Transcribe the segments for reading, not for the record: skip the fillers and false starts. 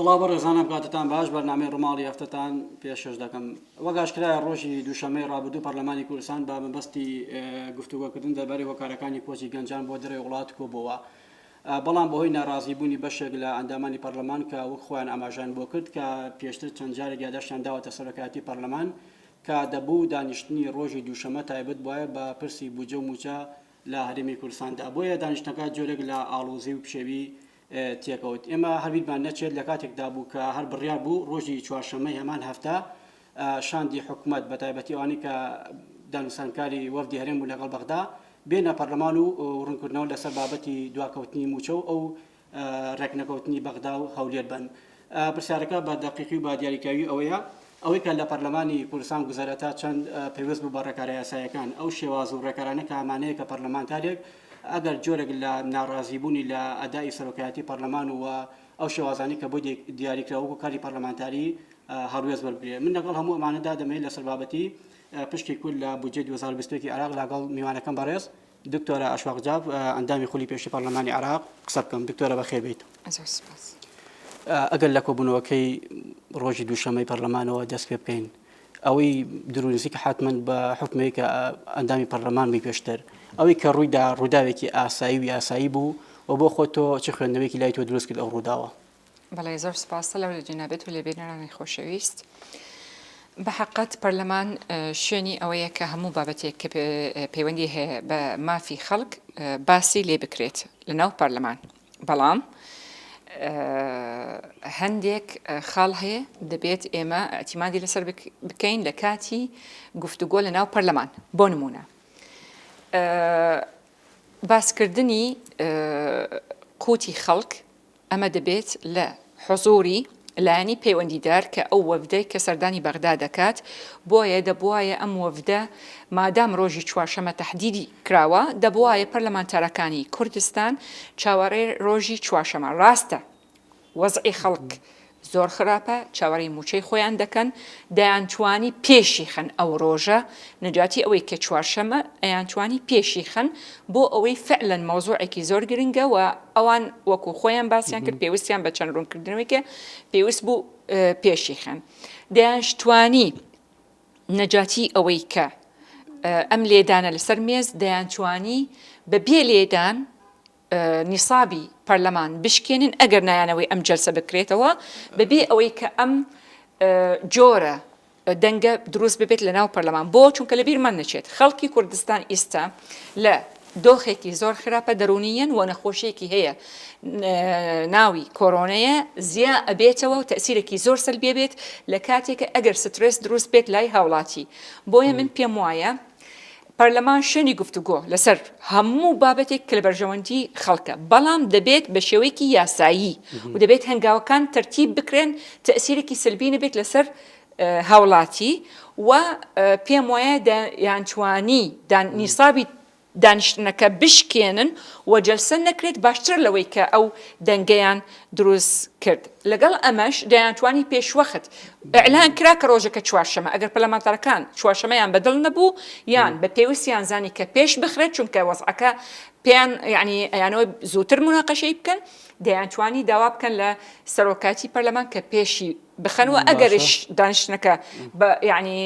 سڵاو بەڕێزان ئەم کاتەتان باش بەرنامەی ڕووماڵی هەفتەتان پێشکەش دەکەم وەک ئاشکرایە ڕۆژی دووشەممەی ڕابردوو پەرلەمانی کوردستان بە مەبەستی گفتوگۆکردن دەربارەی هۆکارەکانی کۆچی گەنجان بۆ دەرەوەی وڵات کۆبۆوە بەڵام بەهۆی ناڕازیبوونی بەشێک لە ئەندامانی پەرلەمان کە وەک خۆیان ئاماژەیان بۆ کرد کە پێشتر چەند جارێک یاداشتیان داوەتە سەرۆکایەتی پەرلەمان کە دەبوو دانیشتنی ڕۆژی دووشەمە تایبەت بوایە بە پرسی بودجە و مووچە لە هەرێمی کوردستاندا بۆیە دانیشتنەکە جۆرێک لە ئاڵۆزی و پشێوی تێکەوت. ئێمە هەر بیرمان نەچێت لە کاتێکدا بوو کە هەر بڕیار بوو ڕۆژی چوارشەممەی هەمان هەفتە شاندی حکومەت بە تایبەتی ئەوانەی کە دانوستانکاری وەفدی هەرێم بوون لەگەڵ بەغدا بێنە پەرلەمان و ڕوونکردنەوە لەسەر بابەتی دواکەوتنی مووچە و ئەو ڕێکنەکەوتنی بەغدا و هەولێر بن. پرسیارەکە بە دەقیقی و بە دیاریکراوی ئەوەیە، ئەوەی کە لە پەرلەمانی کوردستان گوزەرا تا چەند پەیوەست بوو بە ڕێکارە یاساییەکان، ئەو شێواز و ڕێکارانە کە ئەمانەیە کە پەرلەمانتارێک ئەگەر جۆرێک لە ناڕازیبوونی لە ئەدائی سەرۆکایەتی پەرلەمان و ئەو شێوازانەی کە بۆی دیاریکرا وەکو کاری پەرلەمانتاری هەڵوێست وەربگرێ. من لەگەڵ هەموو ئەمانەدا دەمەوێت لەسەر بابەتی پشکی کورد لە بودجەی 2021 ی عێراق لەگەڵ میوانەکەم بەڕێز دکتۆرە ئەشواق جاف ئەندامی خولی پێشووی پەرلەمانی عێراق قسە بکەم. دکتۆرە بەخێر بێیت. زۆر سپاس. ئەگەر لە کۆبوونەوەکەی ڕۆژی دووشەممەی پەرلەمانەوە دەست پێ بکەین، ئەوەی دوور و نزیک حتمما بە حکومەی کە ئەندامی پەرلەمان بووی پێشتر، ئەوەی کە ڕوویدا ڕووداوێکی ئاسایی و یاسایی بوو و بۆ خۆت تۆ چ خوێندنەوەیەکی لای تۆ دروست کرد ئەو ڕووداوە؟ بەڵێ زۆر سپاس سلاو لە جەنابت و لە بینەرانی خۆشەویست. بە حەقەت پەرلەمان شوێنی ئەوەیە کە هەموو بابەتێک کە پەیوەندی هەیە بە مافی خەڵک باسی لێ بکرێت لە ناو پەرلەمان بەڵام هەندێک خاڵ هەیە دەبێت ئێمە ئەتیمادی لەسەر بکەین لە کاتی گفتوگۆ لە ناو پەرلەمان بۆ نمونە باسکردنی قوتی خەڵک ئەمە دەبێت لە حزوری لایەنی پەیوەندیدار کە ئەو وەفدەی کە سەردانی بەغدا دەکات، بۆیە دەبوایە ئەم وەفدە مادام ڕۆژی چوارشەمە تەحدیدی کراوە دەبوایە پەرلەمانتارەکانی کوردستان چاوەڕێ ڕۆژی چوارشەمە ڕاستە وەزعی خەڵک زۆر خراپە چاوەڕێی موچەی خۆیان دەکەن دەیانتوانی پێشی خەن ئەو ڕۆژە نەجاتی ئەوەی کە چوارشەمە ئەیانتوانی پێشی خەن بۆ ئەوەی فعلەن مەوزوعێکی زۆر گرنگە و ئەوان وەکو خۆیان باسیان کرد پێویستیان بە چەند ڕوونکردنەوەیکە پێویست بوو پێشی خەن دەیانشتوانی نەجاتی ئەوەی کە ئەم لێدانە لەسەر مێز دەیانتوانی بە بێ لێدان نیسابی پەرلەمان بشکێنن ئەگەر نایانەوەی ئەم جەلسە بکرێتەوە بەبێ ئەوەی کە ئەم جۆرە دەنگە دروست ببێت لە ناو پەرلەمان بۆ چونکە لە بیرمان نەچێت خەڵکی کوردستان ئیستا لە دۆخێکی زۆر خراپە دەرونیەن و نەخۆشیێکی هەیە ناوی کۆرۆنەیە زیا ئەبێتەوە و تەسیرێکی زۆر سەلبیە بێت لە کاتێکە ئەگەر سترێس دروست بێت لای هاوڵاتی بۆیە من پێم وایە پەرلەمان شوێنی گفتوگۆ لەسەر هەموو بابەتێک کە لە بەرژەوەندی خەڵکە، بەڵام دەبێت بە شێوەیەکی یاسایی و دەبێت هەنگاوەکان تەرتیب بکرێن تەئسیرێکی سلبی نەبێت لەسەر هاوڵاتی و پێم وایە دەیانتوانی نیسابی دانیشتنەکە بشکێنن و جەلسە نەکرێت باشترە لەوەی کە ئەو دەنگەیان دروست کرد لەگەڵ ئەمەش دەیانتوانی پێشوەخت ئیعلان کرا کە ڕۆژەکە چوارشەمە ئەگەر پەرلەمانتارەکان چوارشەمەیان بەدڵ نەبوو یان بە پێویستیان زانی کە پێش بخرێت چونکە وەزعەکە پێیان یعنی ئەیانەوە زووتر مناقەشەی بکەن دەیانتوانی داوا بکەن لە سەرۆکاتی پەرلەمان کە پێشی بخەن و ئەگەرش دانیشتنەکە بە یعنی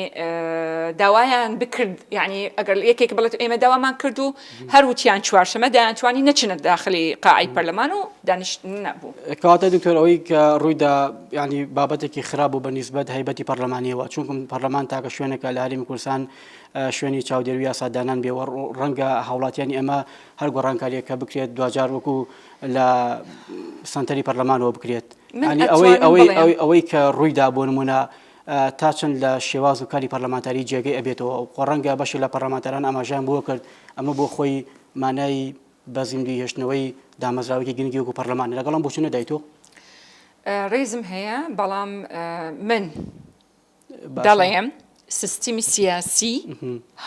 داوایان بکرد یعنی ئەگەر یەکێک بڵێت ئێمە داوامان کرد و هەر وتیان چوارشەمە دەیانتوانی نەچنە داخلی قاعەی پەرلەمان و دانیشتن نەبوو. کەواتە دکتۆر ئەوەی کە ڕوویدا یعنی بابەتێکی خراپ بوو بە نیسبەت هەیبەتی پەرلەمانیەوە چونکم پەرلەمان تاکە شوێنێکە لە هەرێمی کوردستان شوێنی چاودێری و یاسادانان بێ و ڕەنگە هاوڵاتیانی ئێمە هەر گۆڕانکاریەک کە بکرێت دواجار وەکو لە سەنتەری پەرلەمانەوە بکرێت یعنی ئەوەی ئەوەی ئەوەی ئەوەی کە ڕوویدا بۆ نمونە تا چەند لە شێواز و کاری پەرلەمانتاری جێگەی ئەبێتەوە و خۆ ڕەنگە بەشێک لە پەرلەمانتاران ئاماژەیان بۆ کرد ئەمە بۆ خۆی مانای بە زیندووی هێشتنەوەی دامەزراوەیەکی گرنگی وەکو پەرلەمانە لەگەڵ ئەم بۆچوونە دای تۆ؟ ڕێزم هەیە بەڵام من دەڵێم سیستمی سیاسی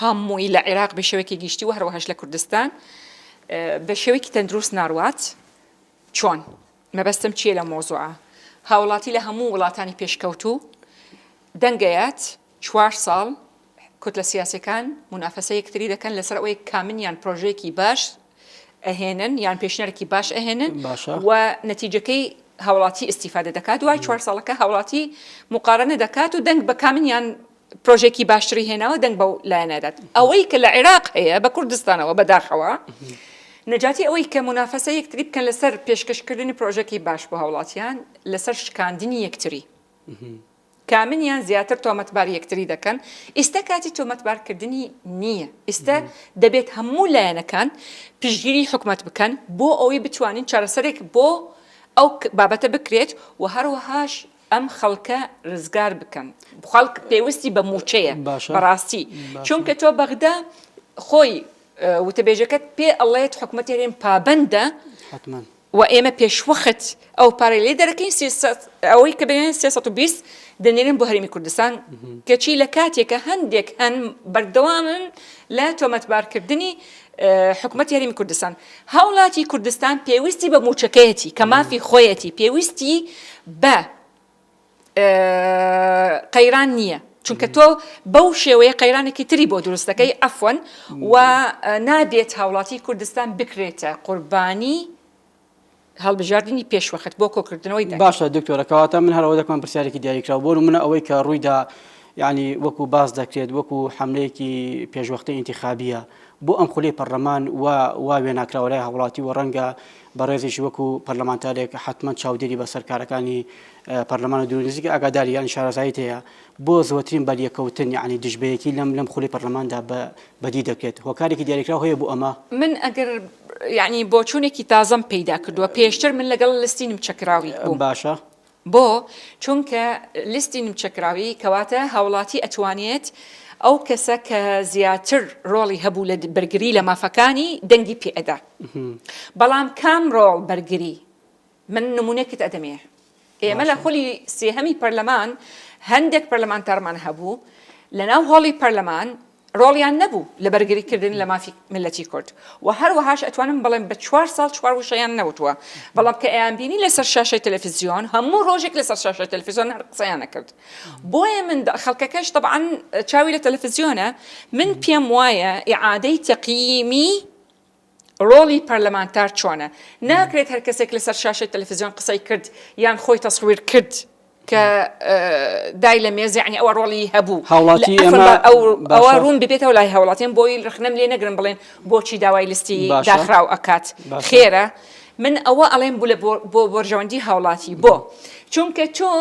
هەمووی لە عێراق بە شێوەیەکی گشتی و هەروەهاش لە کوردستان بە شێوەیەکی تەندروست ناڕوات چۆن؟ مەبەستم چییە لەم مەوزوعە؟ هاوڵاتی لە هەموو وڵاتانی پێشکەوتوو دەنگەیات چوار ساڵ کوتلە سیاسیەکان مونافەسە یەکتری دەکەن لەسەر ئەوەی کامنیان پرۆژەیەکی باش ئەهێنن یان پێشنەرێکی باش ئەهێنن و نەتیجەکەی. هاوڵاتی ئیستیفادە دەکات دوای چوار ساڵەکە هاوڵاتی مقارنە دەکات و دەنگ بە کامنیان پرۆژێکی باشتری هێناوە دەنگ بەو لایەنە دات ئەوەی کە لە عێراق هەیە بە کوردستانەوە بەداخەوە نەجاتی ئەوەی کە منافەسە یەکتری بکەن لەسەر پێشکەشکردنی پرۆژەکی باش بۆ هاوڵاتیان لەسەر شکاندنی یەکتری کامنیان زیاتر تۆمەتبار یەکتری دەکەن، ئیستە کاتی تۆمەتبارکردنی نییە، ئیستە دەبێت هەموو لایەنەکان پشتگیری حکومەت بکەن بۆ ئەوەی بتوانین چارەسەرێک بۆ ئەو بابەتە بکرێت و هەروەهاش ئەم خەڵکە رزگار بکەن، خەڵک پێویستی بە مووچەیە بەڕاستی، چونکە تۆ بەغدا خۆی وتەبێژەکەت پێ ئەڵێت حکومەتی هەرێم پابەندە و ئێمە پێشوەخت ئەو پارەی لێ دەرەکەین ئەوەی کە بێن 320 دەنێرین بۆ هەرێمی کوردستان کەچی لە کاتێکە هەندێک هەن بەردەوامن لە تۆمەتبارکردنی حکوومەت هەرێمی کوردستان هاوڵاتی کوردستان پێویستی بە موچەکەیەتی کە مافی خۆیەتی پێویستی بە قەیران نییە چونکە تۆ بەو شێوەیە قەیرانێکی تری بۆ دروست دەکەی عەفوەن و نابێت هاوڵاتی کوردستان بکرێتە قوربانی هەڵبژاردنی پێشوەخت بۆ کۆکردنەوەی دەنگ. باشە دکتۆرە کەواتە من هەر ئەوە دەکەم پرسیارێکی دیاریکراو بۆ نمونە ئەوەی کە ڕوویدا یعنی وەکو باس دەکرێت وەکو حملەیەکی پێشوەختە ئینتیخابیە بۆ ئەم خولەی پەرلەمان و وا وێناکراوە لای هاوڵاتی و ڕەنگە بەڕێزیش وەکو پەرلەمانتارێک حەتمەن چاودێری بەسەر کارەکانی پەرلەمان و دوور نزیک ئاگاداری یانی شارەزاییت هەیە بۆ زۆرترین بەریەکەوتن یانی دژبەیەکی لەم لەم خولی پەرلەماندا بە بەدی دەکرێت هۆکارێکی دیاریکراو هەیە بۆ ئەمە؟ من ئەگەر یانی بۆچوونێکی تازەم پەیدا کردووە پێشتر من لەگەڵ لستی نمچەکراوی بووم. باشە. بۆ؟ چونکە لیستی نمچەکراوی کەواتە هاوڵاتی ئەتوانێت ئەو کەسە کە زیاتر ڕۆڵی هەبوو لە بەرگری لە مافەکانی دەنگی پێ ئەدا بەڵام کام ڕۆڵ بەرگری من نمونەکت ئەدەمێ ئێمە لە خولی سێهەمی پەرلەمان هەندێک پەرلەمانتارمان هەبوو لەناو هۆڵی پەرلەمان ڕۆڵیان نەبوو لە بەرگری کردن لە مافی میللەتی کورد و هەروەهاش ئەتوانم بڵێم بە چوار ساڵ چوار وشەیان نەوتووە بەڵام کە ئەیانبینی لەسەر شاشەی تەلەفزیۆن هەموو ڕۆژێک لەسەر شاشەی تەلەفزیۆن هەر قسەیان ئەکرد بۆیە من خەڵکەکەش تەبعەن چاوی لە تەلەفزیۆنە من پێم وایە ئیعادەی تەقیمی ڕۆڵی پەرلەمانتار چۆنە؟ ناکرێت هەر کەسێک لەسەر شاشەی تەلەفزیۆن قسەی کرد یان خۆی تەسویر کرد کە دای لە مێز یعنی ئەوە ڕۆڵی هەبوو هاوڵاتی ئێمە ئەوە ڕوون ببێتەوە لای هاوڵاتیان بۆی ڕخنەم لێ نەگرن بڵێن بۆچی داوای لستی داخراو ئەکات خێرە من ئەوە ئەڵێم بوو لە بۆ بەرژەوەندی هاوڵاتی بۆ چونکە تۆ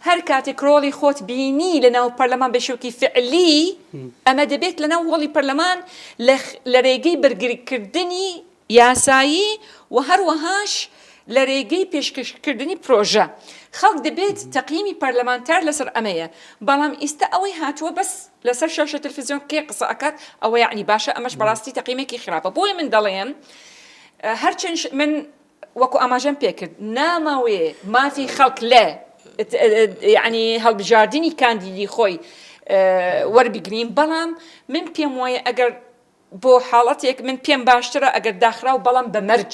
هەر کاتێک ڕۆڵی خۆت بینی لە ناو پەرلەمان بە شێوەکی فعلی ئەمە دەبێت لە ناو هۆڵی پەرلەمان لە رێگەی بەرگریکردنی یاسایی و هەروەهاش لە رێگەی پێشکەشکردنی پرۆژە خەڵک دەبێت تەقیمی پەرلەمانتار لەسەر ئەمەیە بەڵام ئیستا ئەوەی هاتووە بەس لەسەر شاشە تەلفزیۆن کێ قسە ئەکات ئەوە یەعنی باشە ئەمەش بەڕاستی تەقیمێکی خراپە بۆیە من دەڵێم هەرچەند من وەکو ئاماژەم پێکرد نامەوێ مافی خەڵک لە یعنی هەڵبژاردنی کاندیدی خۆی وەربگرین بەڵام من پێم وایە ئەگەر بۆ حاڵەتێک من پێم باشترە ئەگەر داخراو بەڵام بە مەرج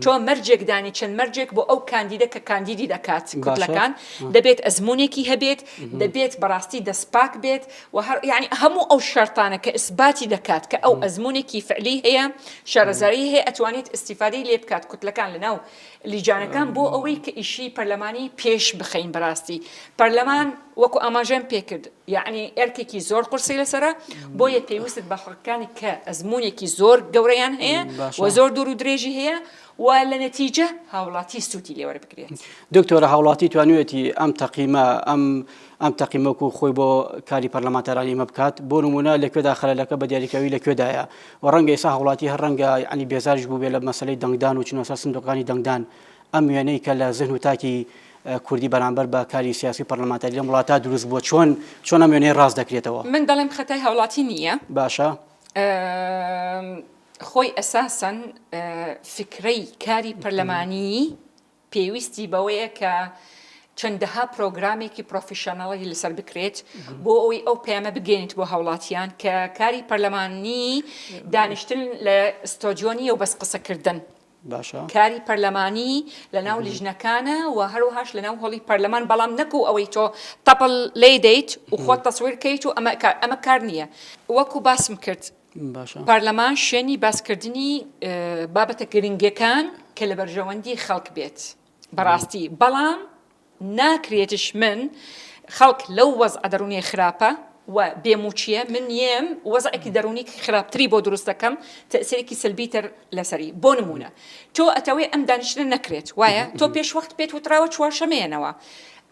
تۆ مەرجێک دانی چەند مەرجێک بۆ ئەو کاندیدە کە کاندیدی دەکات کوتلەکان دەبێت ئەزمونێکی هەبێت دەبێت بەڕاستی دەستپاک بێت و هەر یعنی هەموو ئەو شەرتانە کە ئیسباتی دەکات کە ئەو ئەزمونێکی فعلی هەیە شارەزایی هەیە ئەتوانێت ئیستیفادەی لێ بکات کوتلەکان لەناو لیجانەکان بۆ ئەوەی کە ئیشی پەرلەمانی پێش بخەین بەراستی پەرلەمان وەکو ئاماژەم پێکرد یعنی ئەرکێکی زۆر قورسی لەسەرە بۆیە پێویستت بە خەڵکانی کە ئەزمونێکی زۆر گەورەیان هەیە و زۆر دوور و درێژی هەیە و لە نەتیجە هاوڵاتی سوودی لێ وەربگرێت. دکتۆرە هاوڵاتی توانیویەتی ئەم تەقیمە ئەم ئەم تەقیمە وەکو خۆی بۆ کاری پەرلەمانتارانی ئێمە بکات بۆ نمونە لە کوێدا خەلەلەکە بە دیاریکراوی لە کوێدایە و ڕەنگە ئێستا هاوڵاتی هەر ڕەنگە یعنی بێزاریش بووبێ لە مەسەلەی دەنگدان و چونە سەر سندوقەکانی دەنگدان ئەم وێنەی کە لە زهن و تاکی کوردی بەرامبەر بە کاری سیاسی و پەرلەمانتاری لەم وڵاتە دروست بووە چۆن چۆن ئەم وێنەیە ڕاست دەکرێتەوە؟ من دەڵێم خەتای هاوڵاتی نییە. باشە. خۆی ئەساسەن فکرەی کاری پەرلەمانیی پێویستی بەوەیە کە چەندەها پرۆگرامێکی professional ی لەسەر بکرێت بۆ ئەوەی ئەو پەیامە بگەێنیت بۆ هاوڵاتیان کە کاری پەرلەمانی دانیشتن لە ستۆدیۆ نییە و بەس قسەکردن باشە. کاری پەرلەمانی لەناو لیژنەکانە و هەروەهاش لەناو هۆڵی پەرلەمان بەڵام نەکو ئەوەی تۆ تەپڵ لێی دەیت و خۆت تەسویر کەیت و ئەمە کار ئەمە کار نییە وەکو باسم کرد باشە. پەرلەمان شوێنی باسکردنی بابەتە گرنگەکان کە لە بەرژەوەندی خەڵک بێت. بەڕاستی بەڵام ناکرێتش من خەڵک لەو وەزعە دەروونیە خراپە و بێ مووچیە من یەم وەزعێکی دەروونی خراپتری بۆ دروست دەکەم تەئسیرێکی سلبی تر لەسەری بۆ نموونە تۆ ئەتەوێ ئەم دانیشتنە نەکرێت وایە تۆ پێش وەخت پێت وتراوە چوارشەمەیەنەوە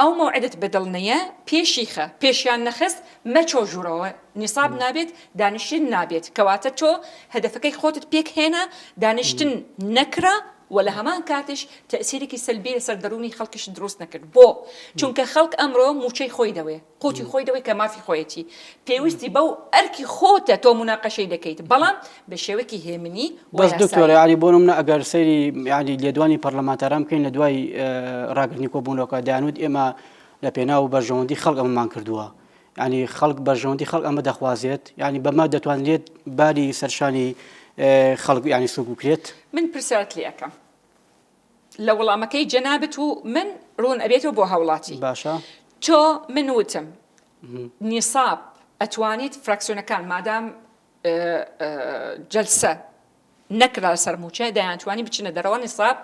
ئەو مەوعدت بەدڵ نییە پێشی خە پێشیان نەخست مەچۆ ژوورەوە نیساب نابێت دانیشتن نابێت کەواتە تۆ هەدەفەکەی خۆتت پێک هێنا دانیشتن نەکرا وە لە هەمان کاتیش تەئسیرێکی سەلبی لەسەر دەروونی خەڵکیشت دروست نەکرد بۆ؟ چونکە خەڵک ئەمرۆ مووچەی خۆی دەوێ قوتی خۆی دەوێ کە مافی خۆیەتی پێویستی بەو ئەرکی خۆتە تۆ موناقەشەی دەکەیت بەڵام بە شێوەیەکی هێمنی و بەس دکتۆر یاسایی. یانی بۆ نمونە ئەگەر سەیری یانی لێدوانی پەرلەمانتاران بکەین لە دوای ڕاگرتنی کۆبوونەوەکە دەیانوت ئێمە لە پێناو بەرژەوەندی خەڵک ئەمەمان کردووە یانی خەڵک بەرژەوەندی خەڵک ئەمە دەخوازێت یانی بەمە دەتوانرێت باری سەرشانی خەڵک یانی سوک بکرێت. من پرسیارت لێ ئەکەم لە وەڵامەکەی جەنابت و من ڕوون ئەبێتەوە بۆ هاوڵاتی. باشە. تۆ من وتم نیساب ئەتوانیت فراکسیۆنەکان مادام جەلسە نەکرا لەسەر مووچە دەیانتوانی بچنە دەرەوە نیساب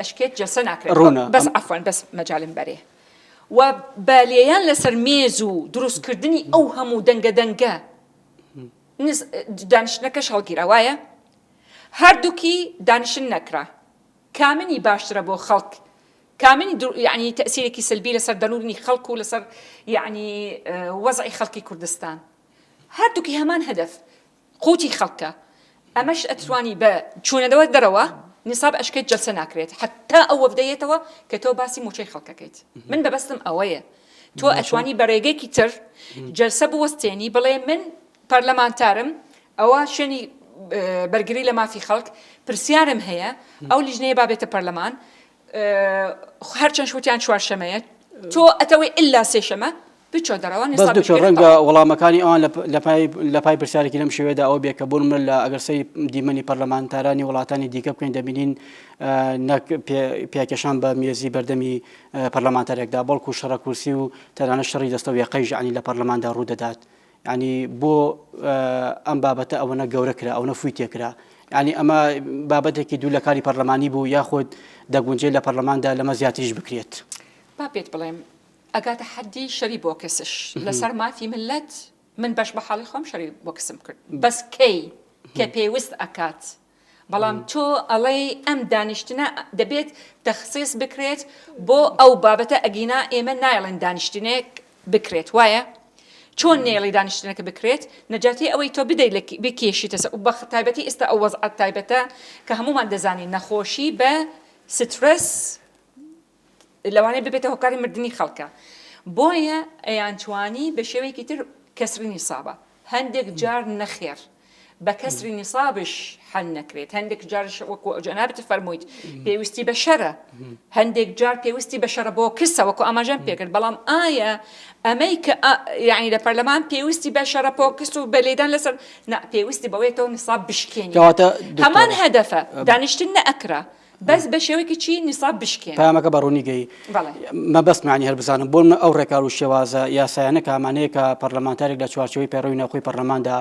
ئەشکێت جەلسە ناکرێت ڕوونە بەس عەفوەن بەس مەجالم بەرێ و بە لێیان لەسەر مێز و دروستکردنی ئەو هەموو دەنگە دەنگە دانیشتنەکەش هەڵگیرا وایە هەردووکی دانیشتن نەکرا کامنی باشترە بۆ خەڵک کامنی یعنی تەسیرێکی سلبی لەسەر دەروونی خەڵک و لەسەر یعنی وەزعی خەڵکی کوردستان هەردووکی هەمان هەدەف قوتی خەڵکە ئەمەش ئەتوانی بە چوونەوە دەرەوە نیساب ئەشکێت جەلسە ناکرێت حتا ئەو وەفدە یەتەوە کە تۆ باسی موچەی خەڵکەکەیت من بەبەستم ئەوەیە تۆ ئەتوانی بە ڕێگەیەکی تر جەلسە بوەستێنی بڵێ من پەرلەمانتارم ئەوە شوێنی بەرگری لە مافی خەڵک پرسیارم هەیە ئەو لیژنەیە بابێتە پەرلەمان هەرچەند شوتیان چوارشەمەیە تۆ ئەتەوەی ئللا سێشەمە بچۆ دەرەوە بەس دکتۆر ڕەنگە وەڵامەکانی ئەوان لە پای پرسیارێکی لەم شێوەیەدا ئەوە بێ کە بۆ نمونە لە ئەگەر سەیری دیمەنی پەرلەمانتارانی وڵاتانی دیکە بکەین دەبینین نەک پیاکێشان بە مێزی بەردەمی پەرلەمانتارێکدا بەڵکو شەڕە کورسی و تەنانەت شەڕی دەستە و یەقەیش یانی لە پەرلەماندا ڕوو دەدات یانی بۆ ئەم بابەتە ئەوەنە گەورە کرا ئەوەنە فوی تێکرا یانی ئەمە بابەتێکی دوور لە کاری پەرلەمانی بوو یاخود دەگونجێ لە پەرلەماندا لەمە زیاتریش بکرێت؟ با پێت بڵێم ئەگاتە حەدی شەری بۆکسش لەسەر مافی مللەت من بەش بە حاڵی خۆم شەری بۆکسم کرد بەس کەی کە پێوست ئەکات بەڵام تۆ ئەڵێی ئەم دانیشتنە دەبێت تەخسیس بکرێت بۆ ئەو بابەتە ئەگینا ئێمە نایڵێن دانیشتنێک بکرێت وایە چۆن نێڵی دانیشتنەکە بکرێت نەجاتی ئەوەی تۆ بدەیت لە بکێشیتە سەر بە تایبەتی ئێستا ئەو وەزعە تایبەتە کە هەمومان دەزانین نەخۆشی بە سترس لەوانەیە ببێتە هۆکاری مردنی خەڵکە بۆیە ئەیانتوانی بە شێوەیەکی تر کەسری نیسابە هەندێک جار نەخێر بە کەسری نیسابش حەل نەکرێت هەندێک جارش وەکو جەنابت فەرموویت پێویستی بە شەرە هەندێک جار پێویستی بە شەرە بۆ کسە وەکو ئاماژەم پێکرد بەڵام ئایا ئەمەی کە یعنی لە پەرلەمان پێویستی بە شەرە پۆکس و بە لێدان لەسەر نا پێویستی بەوەیەتەوە نیساب بشکێنی هەمان هەدەفە دانیشتن نەئەکرا بەس بە شێوەیەکی چی نیساب بشکێنە. پەیامەکە بە ڕوونی گەیی. بەڵێ. مەبەستم یانی هەر بزانم بۆ نمونە ئەو ڕێکار و شێوازە یاسایانە کامانەیە کە پەرلەمانتارێک لە چوارچێوەی پەیڕەوی ناوخۆی پەرلەماندا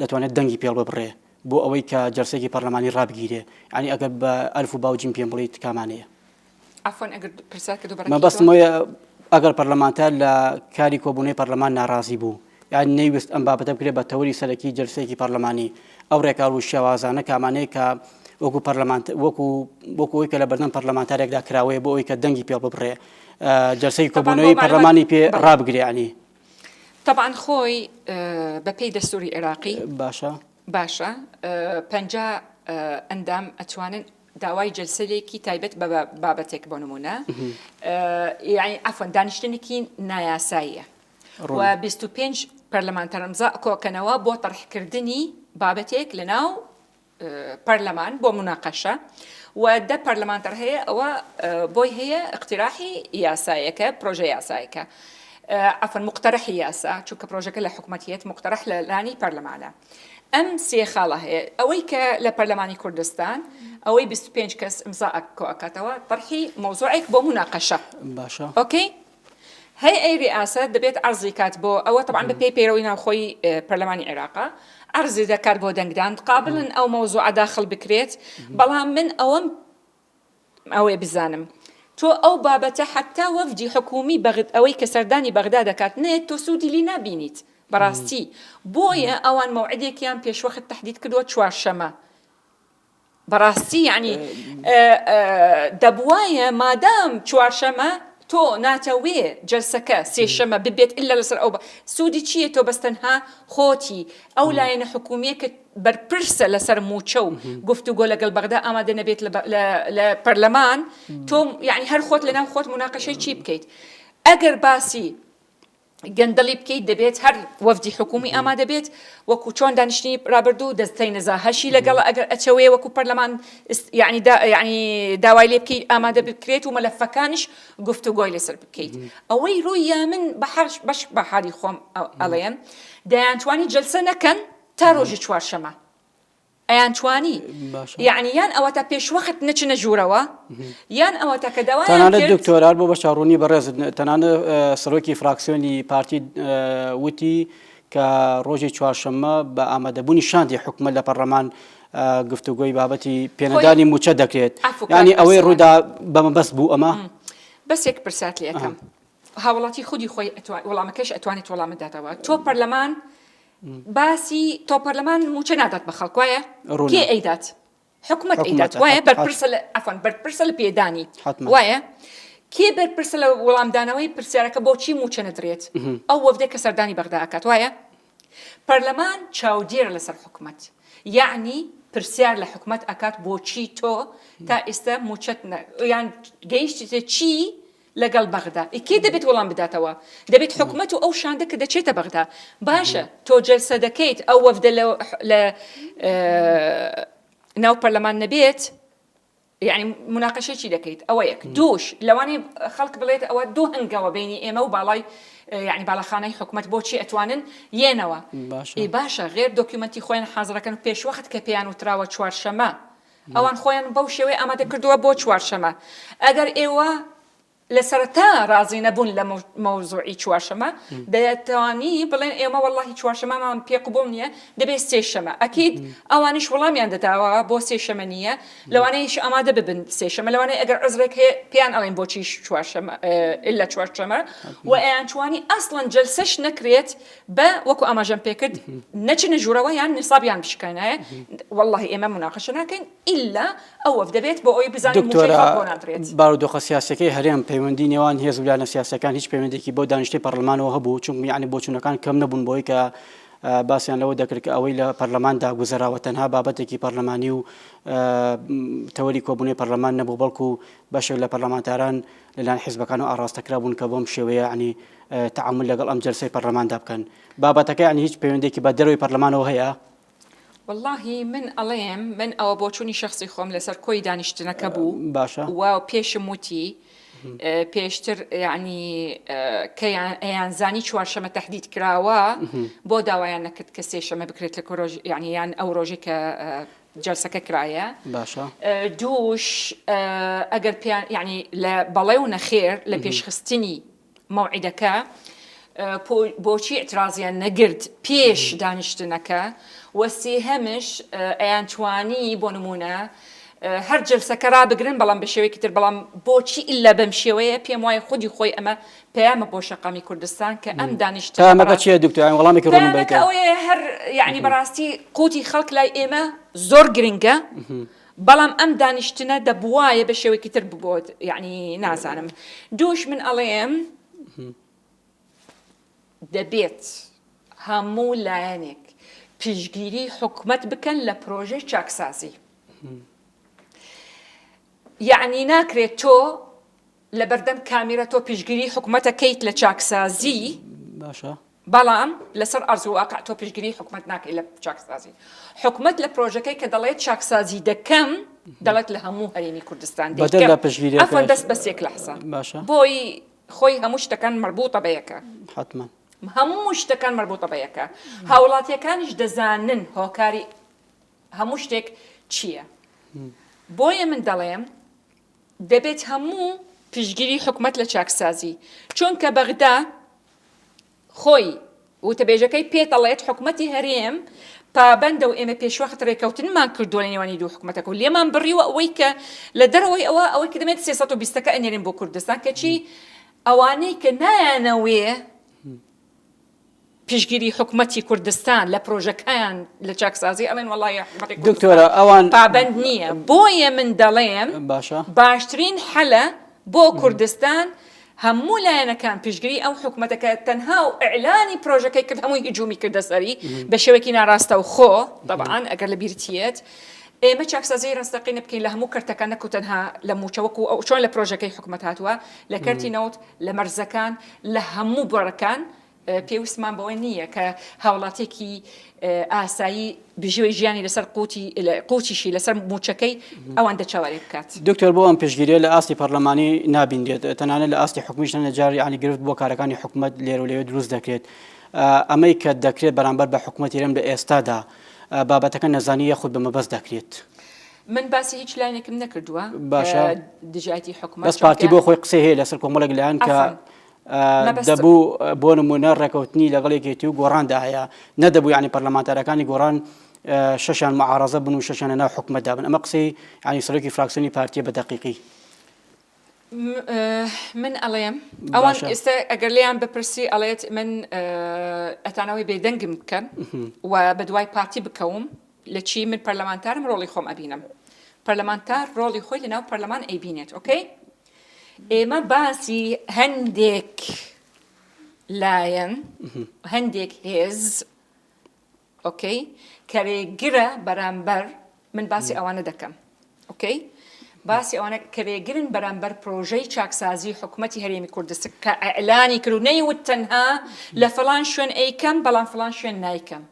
دەتوانێت دەنگی پێڵ ببڕێ بۆ ئەوەی کە جەلسەیەکی پەرلەمانی ڕابگیرێ یانی ئەگەر بە ئەلف و با و جیم پێم بڵێیت کامانەیە؟ عەفوەن ئەگەر پرسیارکە دووبارە کەیتەوە؟ مەبەستم ئەوەیە ئەگەر پەرلەمانتار لە کاری کۆبوونەوەی پەرلەمان ناڕازی بوو یان نەیوست ئەم بابەتە بکرێت بە تەوەری سەرەکی جەلسەیەکی پەرلەمانی، ئەو ڕێکار و شێوازانە کامانەیە کە وەکو پەرلەمانت وەکو وەکو ئەوەی کە لە بەردەم پەرلەمانتارێکدا کراوەیە بۆ ئەوەی کە دەنگی پێ ببڕێ جەلسەی تەبعەن بۆ کۆبوونەوەی مەعلومات پەرلەمانی پێ بەڵێ. ڕابگرێ یانی. تەبعەن خۆی بە پێی دەستووری عێراقی باشە. باشە 50 ئەندام ئەتوانن داوای جەلسەیەکی تایبەت بە بابەتێک بۆ نموونە یانی عەفوەن دانیشتنێکی نایاساییە و 25 پەرلەمانتار ئیمزا کۆکەنەوە بۆ تەرحکردنی بابەتێک لەناو پەرلەمان بۆ مناقەشە و دە پەرلەمانتار هەیە ئەوە بۆی هەیە اقتراحی یاسایەکە پرۆژە یاسایەکە عەفوەن مقتەرحی یاسا چونکە پرۆژەکە لە حکومەتیەت مقتەرح لە لانی پەرلەمانە ئەم سێ خاڵە هەیە ئەوەی کە لە پەرلەمانی کوردستان ئەوەی 25 کەس ئیمزا کۆ ئەکاتەوە تەرحی مەوزوعێک بۆ مناقەشە باشە okay هەیئەی ریاسە دەبێت عەرزی کات بۆ ئەوە تەبعەن بە پێی پەیرەوەی ناوخۆی پەرلەمانی عێراقە عەرزی دەکات بۆ دەنگدان قابلن ئەو مەوزوعە داخل بکرێت بەڵام من ئەوەم ئەوەیە بزانم. تۆ ئەو بابەتە حەتا وەفدی حکومی بەغد ئەوەی کە سەردانی بەغدا دەکات نەیەت تۆ سوودی لی نابینیت بەڕاستی بۆیە ئەوان مەوعدێکیان پێشوەخت تەحدید کردووە چوارشەمە بەڕاستی یعنی دەبوایە مادام چوارشەمە تۆ ناتەوێ جەلسەکە سێشەمە ببێت ئللا لەسەر ئەو سوودی چییە تۆ بەس تەنها خۆتی ئەو لایەنە حکومیە کە بەرپرسە لەسەر مووچە و گفتوگۆ لەگەڵ بەغدا ئامادە نەبێت لە پەرلەمان تۆ یعنی هەر خۆت لەناو خۆت مناقەشەی چی بکەیت ئەگەر باسی گەندەڵی بکەیت دەبێت هەر وەفدی حکومی ئامادە بێت وەکو چۆن دانیشتنی رابردوو دەستەی نەزاهەشی لەگەڵ ئەگەر ئەچەوەیە وەکو پەرلەمان یعنی دا یعنی داوای لێ بکەیت ئامادە بکرێت و مەلەفەکانیش گفتوگۆی لەسەر بکەیت ئەوەی ڕووی یا من بە حەش بەش بە حالی خۆم ئەڵێم دەیانتوانی جلسە نەکەن تا ڕۆژی چوارشەمە ئەیانتوانی یەعنی یان ئەوەتا پێشوەخت نەچنە ژوورەوە یان ئەوەتا کە داوایان تەنانەت کرد دکتۆر هەر بۆ بەرچاوڕوونی بەڕێزت تەنانەت سەرۆکی فراکسیۆنی پارتی وتی کە ڕۆژی چوارشەممە بە ئامادەبوونی شاندی حکومەت لە پەرلەمان گفتوگۆی بابەتی خۆی پێنەدانی مووچە دەکرێت عەفو کاک یانی ئەوەی ئەرسەلان ڕوویدا بە مەبەست بوو ئەمە؟ بەس یەک پرسیارت لێ ئەکەم هاوڵاتی خودی خۆی وەڵامەکەش ئەتوانێت وەڵامت داتەوە تۆ پەرلەمان باسی تۆ پەرلەمان موچە نادات بە خەڵک وایە کێ ئەیدات حکومەت ئەیدات وایە بەرپرسە لە عەفوان بەرپرسە لە پێدانی وایە کێ بەرپرسە لە وەڵامدانەوەی پرسیارەکە بۆچی موچە نەدرێت ئەو وەفدێک کە سەردانی بەغدا ئەکات وایە پەرلەمان چاودێرە لەسەر حکومەت یەعنی پرسیار لە حکومەت ئەکات بۆچی تۆ تا ئێستا موچەت یان گەیشتیتە چی لەگەڵ بەغدا ئی کێ دەبێت وەڵام بداتەوە؟ دەبێت حکومەت و ئەو شاندە کە دەچێتە بەغدا. باشە تۆ جەلسە دەکەیت ئەو وەفدە لە لە ناو پەرلەمان نەبێت یعنی مناقەشەی چی دەکەیت؟ ئەوە یەک. دووش لەوانەیە خەڵک بڵێت ئەوە دوو هەنگاوە بینی ئێمە و باڵای یعنی باڵەخانەی حکومەت بۆچی ئەتوانن یێنەوە؟ باشە ئی باشە غێر دۆکیومەنتی خۆیان حازرەکەن پێشوەخت کە پێیان وتراوە چوارشەمە ئەوان خۆیان بەو شێوەیە ئامادە کردووە بۆ چوارشەمە. ئەگەر ئێوە لە سەرەتا ڕازی نەبوون لە مەوزوعی چوارشەمە، دەتوانی بڵێن ئێمە وەڵاهی چوارشەمەمان پێ قبوڵ نییە، دەبێت سێشەمە. ئەکید ئەوانیش وەڵامیان دەداوە بۆ سێشەمە نییە، لەوانەیەش ئامادە ببن سێشەمە، لەوانەیە ئەگەر عوزرێک هەیە پێیان ئەڵێن بۆچی چوارشەمە ئیلا چوارشەمە و ئەیانتوانی ئەسڵەن جەلسەش نەکرێت بە وەکو ئاماژەم پێکرد نەچنە ژوورەوە یان نیسابیان بشکێنایە وەڵاهی ئێمە موناقەشە ناکەین ئیلا ئەو وەفدە بێت بۆ ئەوەی بزانین مووچەی دکتۆرە خەڵک بۆ نادرێت. بارودۆخە سیاسیەکەی هەرێم پەیوەندی نێوان هێز و لایەنە سیاسیەکان هیچ پەیوەندێکی بەو دانیشتەی پەرلەمانەوە هەبوو چونکم یەعنی بۆچوونەکان کەم نەبوون بۆی کە باسیان لەوە دەکرد کە ئەوەی لە پەرلەماندا گوزەراوە تەنها بابەتێکی پەرلەمانی و تەوەری کۆبوونەوەی پەرلەمان نەبوو بەڵکو بەشێک لە پەرلەمانتاران لەلایەن حیزبەکانەوە ئاڕاستەکرابوون کە بەم شێوەیە یەعنی تەعامول لەگەڵ ئەم جەلسەی پەرلەماندا بکەن. بابەتەکە یانی هیچ پەیوەندیەکی بە دەرەوەی پەرلەمانەوە هەیە؟ وەڵاهی من ئەڵێم من ئەوە بۆچوونی شەخسی خۆم لەسەر کۆی دانیشتنەکە بوو باشە. و پێشم وتی پێشتر یعنی کە ئەیانزانی چوارشەمە تەحدید کراوە بۆ داوایان نەکرد کە سێشەمە بکرێت لە کۆرۆژ یعنی یان ئەو ڕۆژێک کە جەلسەکە کرایە باشە. دووش ئەگەر پێیان یعنی لە بەڵێ و نەخێر لە پێشخستنی مەوعیدەکە بۆچی ئیعترازیان نەگرت پێش دانیشتنەکە و سێهەمش ئەیانتوانی بۆ نمونە هەر جلسەکە رابگرن بەڵام بە شێوەیەکی تر بەڵام بۆچی ئللا بەم شێوەیە پێم وایە خودی خۆی ئەمە پەیامە بۆ شەقامی کوردستان کە ئەم دانیشتنە پەیامەکە چییە دکتۆر یانی وەڵامێکی ڕوونم پەیامەکە بەیتەوە ئەوەیە هەر یعنی بەڕاستی قوتی خەڵک لای ئێمە زۆر گرنگە بەڵام ئەم دانیشتنە دەبوایە بە شێوەیەکی تر ببۆت یعنی نازانم دووش من ئەڵێم دەبێت هەموو لایەنێک پشتگیری حکومەت بکەن لە پرۆژەی چاکسازی یعنی ناکرێت تۆ لەبەردەم کامیرا تۆ پشتگیری حکومەتەکەیت لە چاکسازی باشە بەڵام لەسەر ئەرز و واقع تۆ پشتگیری حکومەت ناکەی لە چاکسازی. حکومەت لە پرۆژەکەی کە دەڵێت چاکسازی دەکەم دەڵێت لە هەموو هەرێمی کوردستان بەدەر دەیکەم. لە پشتگیریەکەش عەفوەن دەست بەس یەک لەحزە. باشە. بۆی خۆی هەموو شتەکان مەربوتە بە یەکە. حەتمەن. هەموو شتەکان مەربوتە بە یەکە. هاوڵاتیەکانیش دەزانن هۆکاری هەموو شتێک چییە. بۆیە من دەڵێم دەبێت هەموو پشتگیری حکومەت لە چاکسازی چونکە بەغدا خۆی. وتەبێژەکەی پێت ئەڵێت حکومەتی هەرێم پابەندە و ئێمە پێشوەخت رێکەوتنمان کردووە لە نێوانی دوو حکومەتەکە و لێمان بڕیوە ئەوەی کە لە دەرەوەی ئەوە ئەوەی کە دەمێت 320 ەکە ئەنێرین بۆ کوردستان کەچی ئەوانەی کە نایانەوێ پشتگیری حکومەتی کوردستان لە پرۆژەکەیان لە چاکسازی ئەڵێن وەڵی حکومەتی دکتۆرە ئەوان پابەند نییە بۆیە من دەڵێم باشە باشترین حەلە بۆ کوردستان هەموو لایەنەکان پشتگیری ئەو حکومەتە کە تەنها و ئیعلانی پرۆژەکەی کرد هەمووی هجومی کردە سەری بە شێوەیەکی ناڕاستەوخۆ تەبعەن ئەگەر لە بیرتیەت ئێمە چاکسازیی ڕاستەقینە بکەین لە هەموو کەرتەکان نەکو تەنها لە مووچە وەکو ئەو چۆن لە پرۆژەکەی حکومەت هاتووە لە کەرتی نەوت لە مەرزەکان لە هەموو بوارەکان پێویستمان بەوە نییە کە هاوڵاتیەکی ئاسایی بژێوی ژیانی لەسەر قوتی قوتیشی لەسەر موچەکەی ئەوان دەچاوەرێ بکات. دکتۆر بۆ ئەم پشتگیریە لە ئاستی پەرلەمانی نابینرێت تەنانەت لە ئاستی حکومیش هەندێ جار یانی گرفت بۆ کارەکانی حکومەت لێرە و لەوێ دروست دەکرێت ئەمەی کە دەکرێت بەرامبەر بە حکومەتی هەرێم لە ئێستادا بابەتەکە نەزانی یاخود بە مەبەست دەکرێت؟ من باسی هیچ لایەنێکم نەکردووە باشە دژایەتی حکومەت بەس پارتی بۆ خۆی قسەی هەیە لەسەر کۆمەڵێک لایەن کە دەبوو بۆ نمونە ڕێکەوتنی لەگەڵ یەکێتی و گۆڕاندا هەیە نەدەبوو یعنی پەرلەمانتارەکانی گۆڕان شەشیان معارەزە بن و شەشیان لەناو حکومەتدا بن ئەمە قسەی یعنی سەرۆکی فراکسیۆنی پارتیە بە دەقیقی. من ئەڵێم ئەوان ئێستا ئەگەر لێیان بپرسی ئەڵێت من ئەتانەوەی بێدەنگم بکەن و بەدوای پارتی بکەوم لە چی من پەرلەمانتارم ڕۆڵی خۆم ئەبینم پەرلەمانتار ڕۆڵی خۆی لەناو پەرلەمان ئەیبینێت okay ئێمە باسی هەندێک لایەن هەندێک هێز okay کە رێگرە بەرامبەر من باسی ئەوانە دەکەم okay باسی ئەوانە کە رێگرن بەرامبەر پرۆژەی چاکسازی حکوومەتی هەرێمی کوردستان کە ئەلانی کرد و نەیوت تەنها لە فلان شوێن ئەیکەم بەڵام فلان شوێن نایکەم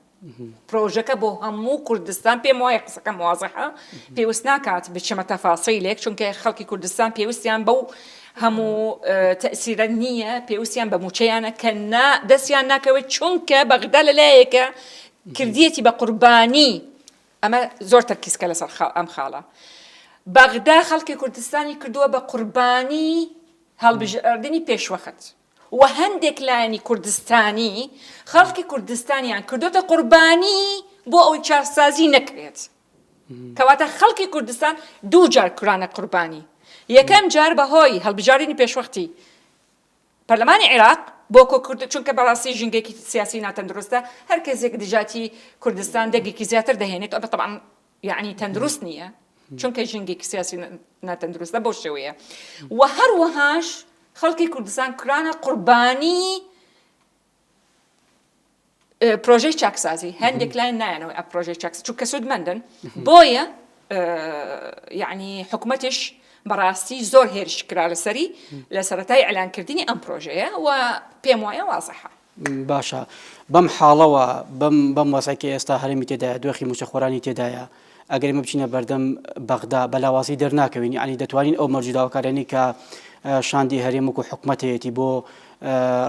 پرۆژەکە بۆ هەموو کوردستان پێم وایە قسەکەم وازحە پێویست ناکات بچمە تەفاسیلێک چونکە خەڵکی کوردستان پێویستیان بەو هەموو تەسیرە نییە پێویستیان بە موچەیانە کە نا دەستیان ناکەوێت چونکە بەغدا لەلایەکە کردیەتی بە قوربانی ئەمە زۆر تەرکیزکە لەسەر ئەم خاڵە بەغدا خەڵکی کوردستانی کردووە بە قوربانی هەڵبژاردنی پێشوەخت و هەندێک لایەنی کوردستانی خەڵکی کوردستانیان کردۆتە قوربانی بۆ ئەوەی چاکسازی نەکرێت. کەواتە خەڵکی کوردستان دوو جار کرانە قوربانی. یەکەم جار بەهۆی هەڵبژاردنی پێشوەختی پەرلەمانی عێراق بۆ کۆکردن چونکە بەڕاستی ژینگەیەکی سیاسی ناتەندروستە هەر کەسێک دژاتی کوردستان دەنگێکی زیاتر دەهێنێت ئەمە تەبعەن یەعنی تەندروست نییە چونکە ژینگێکی سیاسی ناتەندروستە بەو شێوەیە و هەروەهاش خەڵکی کوردستان کرانە قوربانی پرۆژەی چاکسازی هەندێک لایەن نایەنەوەی ئە پرۆژەی چاکس چونکە سوودمەندن بۆیە یعنی حکومەتیش بەڕاستی زۆر هێرش کرا لەسەری لە سەرەتای ئەلانکردنی ئەم پرۆژەیە و پێم وایە وازحە. باشە بەم حاڵەوە بەم بەم وەزعەی کە ئێستا هەرێمی تێدایە دۆخی مووچەخۆرانی تێدایە ئەگەر ئێمە بچینە بەردەم بەغدا بە لاوازی دەرناکەوین یعنی دەتوانین ئەو مەرج و داواکاریانەی کە شاندی هەرێم وەکو حکومەت هەیەتی بۆ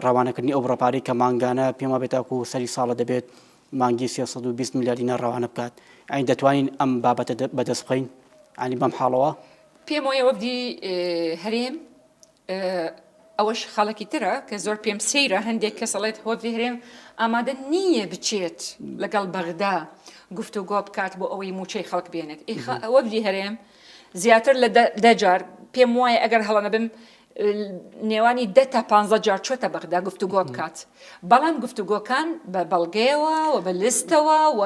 ڕەوانەکردنی ئەو بڕە پارەی کە مانگانە پێم وابێت تاکو سەری ساڵە دەبێت مانگی 320 ملیار دینار ڕەوانە بکات یعنی دەتوانین ئەم بابەتە بەدەست بخەین یعنی بەم حاڵەوە؟ پێم وایە وەفدی هەرێم ئەوەش خاڵێکی ترە کە زۆر پێم سەیرە هەندێک کەس ئەڵێت هۆڤی هەرێم ئامادە نییە بچێت لەگەڵ بەغدا گفتوگۆ بکات بۆ ئەوەی موچەی خەڵک بێنێت وەفدی هەرێم زیاتر لە دەجار پێم وایە ئەگەر هەڵە نەبم نێوانی دە تا پ جار چۆتە بەغدا گفتوگۆ بکات بەڵام گفتوگۆکان بە بەڵگەیەوە و بە لیستەوە و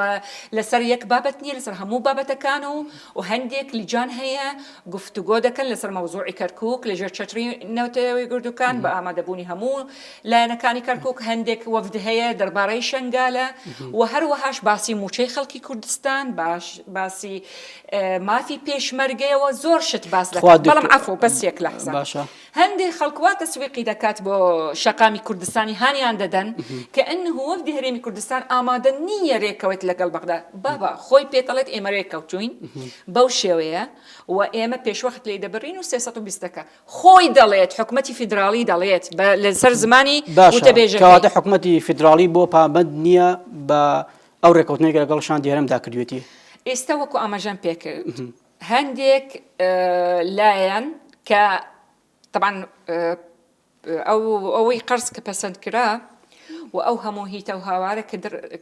لەسەر یەک بابەت نییە لەسەر هەموو بابەتەکان و و هەندێک لیجان هەیە گفتوگۆ دەکەن لەسەر مەوزوعی کەرکوک لەژێر چەتری نەتەوە یەکگرتووەکان بە ئامادەبوونی هەموو لایەنەکانی کەرکوک هەندێک وەفد هەیە دەربارەی شەنگالە و هەروەهاش باسی موچەی خەڵکی کوردستان باش باسی مافی پێشمەرگەیەوە زۆر شت باس دەکات بەڵام عەفو بەس یەک لەحزە باشە. هەندێ خەڵک وا تەسویقی دەکات بۆ شەقامی کوردستانی هانیان دەدەن کە ئەنه وەفدی هەرێمی کوردستان ئامادە نییە رێککەوێت لەگەڵ بەغدا بابا خۆی پێتەڵێت ئێمە رێککەوتوین بەو شێوەیە و ئێمە پێشوەخت لێی دەبڕین و 320 ەکە خۆی دەڵێت حکومەتی فیدراڵی دەڵێت بە لەسەر زمانی باشە وتەبێژەکەی. کەواتە حکومەتی فیدراڵی بۆ پابەند نییە بە ئەو رێککەوتنەی کە لەگەڵ شاندی هەرێمدا کردوێتی؟ ئێستا وەکو ئاماژەم پێکرد هەندێک لایەن کە تەبعەن ئەو ئەوەی قەرز کە پەسەند کرا و ئەو هەموو هیتە و هاوارە کە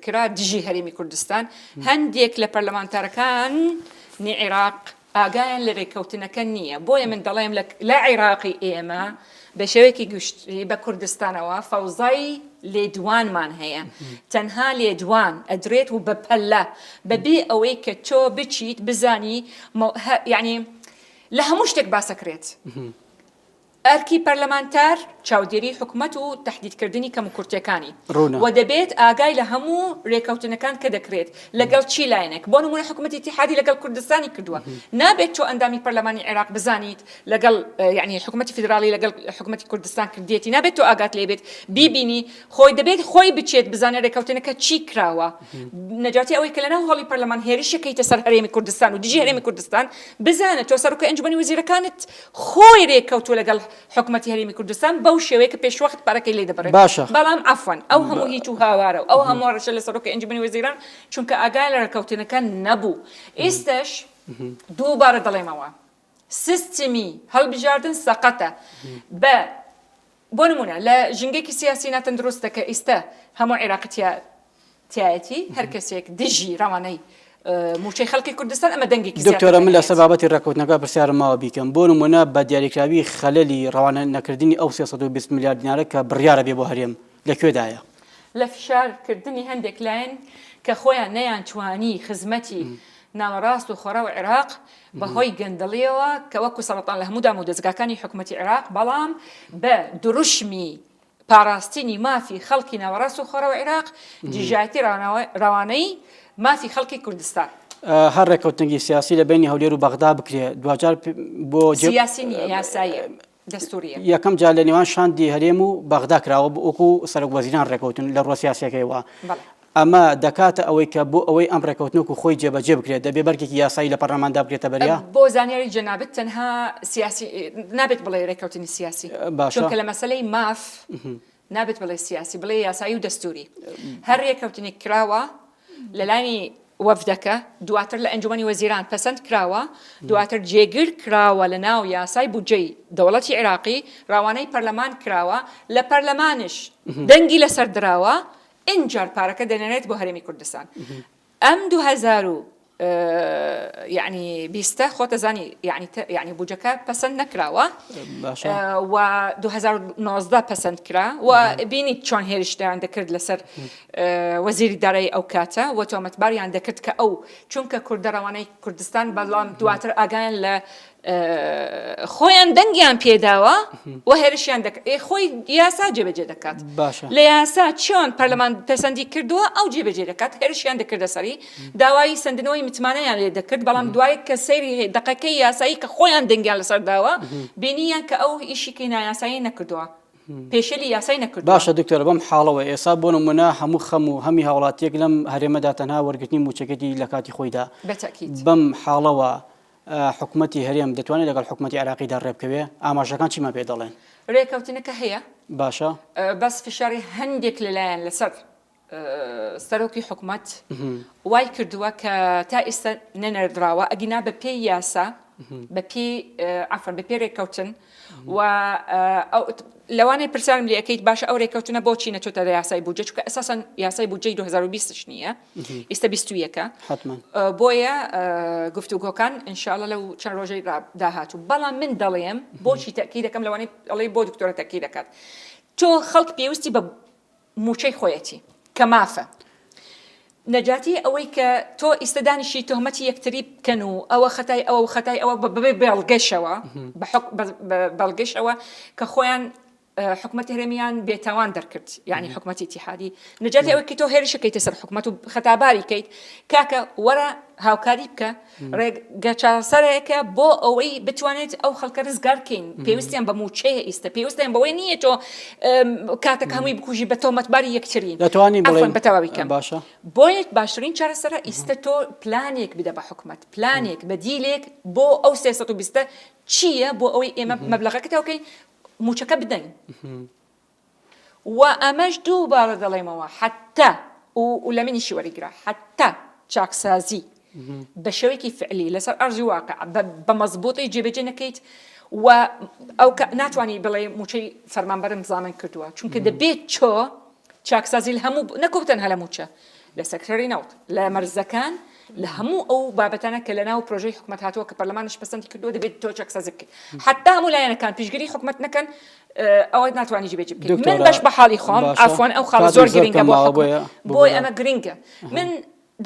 کرا دژی هەرێمی کوردستان هەندێک لە پەرلەمانتارەکانی عێراق ئاگایان لە رێککەوتنەکە نییە، بۆیە من دەڵێم لە عێراقی ئێمە بە شێوەیەکی گشتی بە کوردستانەوە فەوزای لێدوانمان هەیە، تەنها لێدوان ئەدرێت و بە پەلە بەبێ ئەوەی کە تۆ بچیت بزانی یانی لە هەموو شتێک باسەکرێت. ئەرکی پەرلەمانتار چاودێری حکومەت و تەحدیدکردنی کەموکورتیەکانی ڕوونە. و دەبێت ئاگای لە هەموو رێکەوتنەکان کە دەکرێت لەگەڵ چی لایەنێک بۆ نمونە حکومەتی ئیتیحادی لەگەڵ کوردستانی کردووە نابێت تۆ ئەندامی پەرلەمانی عێراق بزانیت لەگەڵ یانی حکومەتی فیدراڵی لەگەڵ حکومەتی کوردستان کردیەتی نابێت تۆ ئاگات لێ بێت بیبینی خۆی دەبێت خۆی بچێت بزانێت رێکەوتنەکە چی کراوە نەجاتی ئەوەی کە لەناو هۆڵی پەرلەمان هێرشەکەیتە سەر هەرێمی کوردستان و دژی هەرێمی کوردستان بزانە تۆ سەرۆکی ئەنجومەنی وەزیرەکانت خۆی رێککەوتووە لەگەڵ حکومەتی هەرێمی کوردستان بەو شێوەیە کە پێشوەخت پارەکەی لێ دەبڕێت. باشە. بەڵام عەفوەن ئەو هەموو هیت و هاوارە و ئەو هەموو هەڕەشە لە سەرۆکی ئەنجومەنی وەزیران چونکە ئاگای لە رێککەوتنەکە نەبوو. ئیستەش دووبارە دەڵێمەوە سیستمی هەڵبژاردن سەقەتە بە بۆ نموونە لە ژینگەیەکی سیاسی ناتەندروستە کە ئیستە هەموو عێراق تیا تیایەتی هەر کەسێک دژی ڕەوانەی مووچەی خەڵکی کوردستان ئەمە دەنگێکی زیاتر دکتۆرە من لەسەر دەهێنێت. بابەتی ڕێککەوتنەکە پرسیارم ماوە بیکەم بۆ نموونە بە دیاریکراوی خەلەلی ڕەوانە نەکردنی ئەو 320 ملیار دینارە کە بڕیارە بێ بۆ هەرێم لە کوێدایە؟ لە فشار کردنی هەندێک لایەن کە خۆیان نەیانتوانی خزمەتی ناوەڕاست و خۆراوی عێراق بەهۆی گەندەڵیەوە کە وەکو سەرەطان لە هەموو دامودەزگاکانی حکومەتی عێراق بەڵام بە دروشمی پاراستنی مافی خەڵکی ناوەڕاست و خۆرەوە عێراق دژایەتی رەوانەی مافی خەڵکی کوردستان. هەر ڕێککەوتنێکی سیاسی لە بەینی هەولێر و بەغدا بکرێ دواجار بۆ سیاسی نییە یاساییە دەستوریە. یەکەم جار لە نێوان شاندی هەرێم و بەغدا کراوە وەکو سەرۆک وەزیران ڕێکەوتن لە ڕووە سیاسیەکەیەوە. ئەمە دەکاتە ئەوەی کە بۆ ئەوەی ئەم ڕێکەوتنە وەکو خۆی جێبەجێ بکرێت دەبێ بەرگێکی یاسایی لە پەرلەماندا بکرێتە بەریا؟ بۆ زانیاری جەنابت تەنها سیاسی نابێت بڵێ رێکەوتنی سیاسی باشە. چونکە لە مەسەلەی ماف نابێت بڵێ سیاسی بڵێ یاسایی و دەستوری هەر رێکەوتنێک کراوە لەلایەنی وەفدەکە دواتر لە ئەنجومەنی وەزیران پەسەند کراوە دواتر جێگر کراوە لە ناو یاسای بودجەی دەوڵەتی عێراقی راوانەی پەرلەمان کراوە لە پەرلەمانش دەنگی لەسەر دراوە ئینجار پارەکە دەنێرێت بۆ هەرێمی کوردستان ئەم 2000 و یعنی بیستە خۆتە زانی یعنی یعنی بودجەکە پەسەند نەکراوە و 2019 پەسەند کرا و بینیت چۆن هێرشتیان دەکرد لەسەر وەزیری دارایی ئەو کاتە و تۆمەتباریان دەکرد کە ئەو چونکە کوردە ڕەوانەی کوردستان بەڵام دواتر ئاگایان لە خۆیان دەنگیان پێداوە و هێرشیان دەکرد ئێ خۆی یاسا جێبەجێ دەکات باشە لە یاسا چۆن پەرلەمان پەسەندی کردووە ئەو جێبەجێ دەکات هێرشیان دەکردە سەری داوای سندنەوەی متمانەیان لێ دەکرد بەڵام دوای کە سەیری دەقەکەی یاسایی کە خۆیان دەنگیان لەسەر داوە بینیان کە ئەو ئیشیکی نایاسایی نەکردووە پێشێلی یاسای نەکردووە. باشە دکتۆرە بەم حاڵەوە ئێسا بۆ نمونە هەموو خەم و هەمی هاوڵاتیەک لەم هەرێمەدا تەنها وەرگرتنی موچەکەتی لە کاتی خۆیدا بە تەئکید. بەم حاڵەوە حکومەتی هەرێم دەتوانێت لەگەڵ حکومەتی عێراقیدا ڕێبکەوێ؟ ئاماژەکان چیمان پێ دەڵێن؟ رێکەوتنەکە هەیە. باشە. بەس فشاری هەندێک لەلایەن لەسەر سەرۆکی حکومەت وای کردووە کە تا ئێستا نەنێردراوە ئەگینا بە پێی یاسا بە پێی عەفوەن بە پێی رێککەوتن و ئەو لەوانەیە پرسیارم لێ ئەکەیت باشە ئەو رێککەوتنە بۆچی نەچۆتە یاسای بودجە چونکە ئەساسەن یاسای بودجەی 2020 نییە ئیستا 21ە حتما بۆیە گفتوگۆکان ئینشاءاللە لەو چەند ڕۆژەی داهاتوو بەڵام من دەڵێم بۆچی تەکی دەکەم لەوانەیە ئەڵێ بۆ دکتۆرە تەکی دەکات تۆ خەڵک پێویستی بە موچەی خۆیەتی کە مافە نەجاتی ئەوەی کە تۆ ئیستە دانیشی تۆهمەتی یەکتری بکەن و ئەوە خەتای ئەوە و خەتای ئەوە بەبێ بەڵگەشەوە بە بەڵگەشەوە کە خۆیان حکومەتی هەرێمیان بێتاوان دەرکرد یعنی حکومەتی ئیتیحادی نەجاتی ئەوەی کە تۆ هێرشەکەیتە سەر حکومەت و خەتاباری کەیت کاکە وەرە هاوکاری بکە ڕێگە چارەسەرێکە بۆ ئەوەی بتوانێت ئەو خەڵکە ڕزگار کەین پێویستیان بە مووچەیە ئیستە پێویستیان بەوەی نییە تۆ کاتەکە هەمووی بکوژی بە تۆمەتباری یەکترین دەتوانین بڵێین بە تەواوی کەم باشە بۆیە باشترین چارەسەرە ئیستە تۆ پلانێک بدە بە حکومەت پلانێک بەدیلێک بۆ ئەو 320 چییە بۆ ئەوەی ئێمە مەبلەغەکە تەواو کەین مووچەکە بدەین و ئەمەش دووبارە دەڵێمەوە حەتتا و لە منیشی وەریگرە حەتتا چاکسازی بە شێوەیەکی فعلی لەسەر ئەرزی واقع بە مەزبوطی جێبەجێ نەکەیت و ئەو ناتوانانی بڵێ موچەی فەرمانبەرم زامن کردووە چونکە دەبێت چۆ. چاکسازی لە هەموو نەکو تەنها لە مووچە، لە سێکتەری نەوت، لە مەرزەکان، لە هەموو ئەو بابەتانە کە لەناو پرۆژەی حکومەت هاتووە کە پەرلەمانیش پەسەندی کردووە دەبێت تۆ چاکسازی بکەیت. حەتا هەموو لایەنەکان پشتگیری حکومەت نەکەن ئەوە ناتوانی جێبەجێ بکەیت. من دکتۆرە بەش بە حاڵی خۆم باشە عەفوەن ئەو خاڵە کاتم زۆر زۆر گرنگە کەم بۆ ماوە حکومەت بۆیە بۆیە ببورە. ئەمە گرنگە من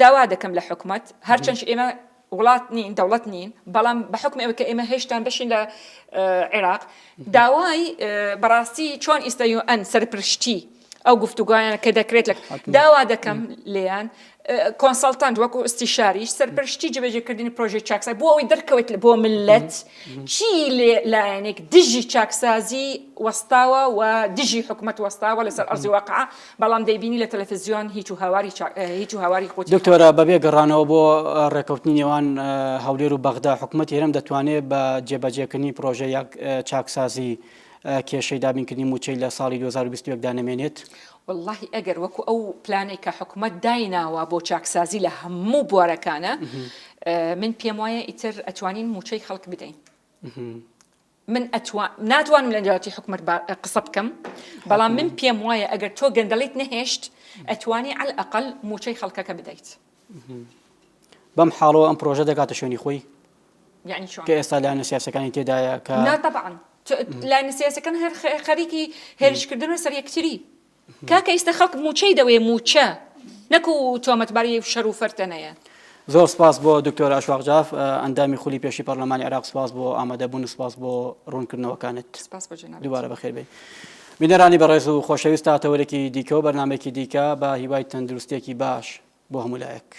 داوا دەکەم لە حکومەت هەرچەندش ئێمە وڵات نین دەوڵەت نین بەڵام بە حوکمی ئەوەی کە ئێمە هێشتان بەشین لە عێراق داوای بەڕاستی چۆن ئیستا یوئەن سەرپرشتی ئەو گفتوگویانە کە دەکرێت لە داوا دەکەم لێیان consultant وەکو ئستیشاریش سەرپەرشتی جێبەجێکردنی پرۆژەی چاکسازی بۆ ئەوەی دەرکەوێت بۆ ملت چی لێ لایەنێک دژی چاکسازی وەستاوە و دژی حکومەت وەستاوە لەسەر ئەرزی واقع بەڵام دەیبینی لە تەلەفزیۆن هیچ و هاواری هیچ و هاواری خۆتی دکتۆرە بەبێ گەڕانەوە بۆ ڕێکەوتنی نێوان هەولێر و بەغدا حکومەتی هەرێم دەتوانێت بە جێبەجێکردنی پرۆژە یاک چاکسازی کێشەی دابینکردنی مووچەی لە ساڵی 2021 دا نەمێنێت؟ وەڵاهی ئەگەر وەکو ئەو پلانەی کە حکومەت دایناوە بۆ چاکسازی لە هەموو بوارەکانە من پێم وایە ئیتر ئەتوانین مووچەی خەڵک بدەین. من ئەتوا ناتوانم لە جیاتی حکومەت قسە بکەم بەڵام من پێم وایە ئەگەر تۆ گەندەڵیت نەهێشت ئەتوانی عەل ئەقل مووچەی خەڵکەکە بدەیت. بەم حاڵەوە ئەم پرۆژە دەگاتە شوێنی خۆی؟ یعنی چۆن؟ کە ئێستا لایەنە سیاسەکانی تێدایە کە نا تەبعەن لایەنە سیاسەکان هەر خەریکی هێرشکردنە سەر یەکتری کاکە ئیستە خەڵک مووچەی دەوێ مووچە نەکو تۆمەتباری شەر و فەرتەنەیە. زۆر سپاس بۆ دکتۆر ئەشواق جاف ئەندامی خولی پێشی پەرلەمانی عێراق سپاس بۆ ئامادەبوون و سپاس بۆ ڕوونکردنەوەکانت. سپاس بۆ جەنابت. دووبارە بەخێر بێی. بینەرانی بەڕێز و خۆشەویست تا تەوەرێکی دیکە و بەرنامەیەکی دیکە بە هیوای تەندروستیەکی باش بۆ هەموو لایەک.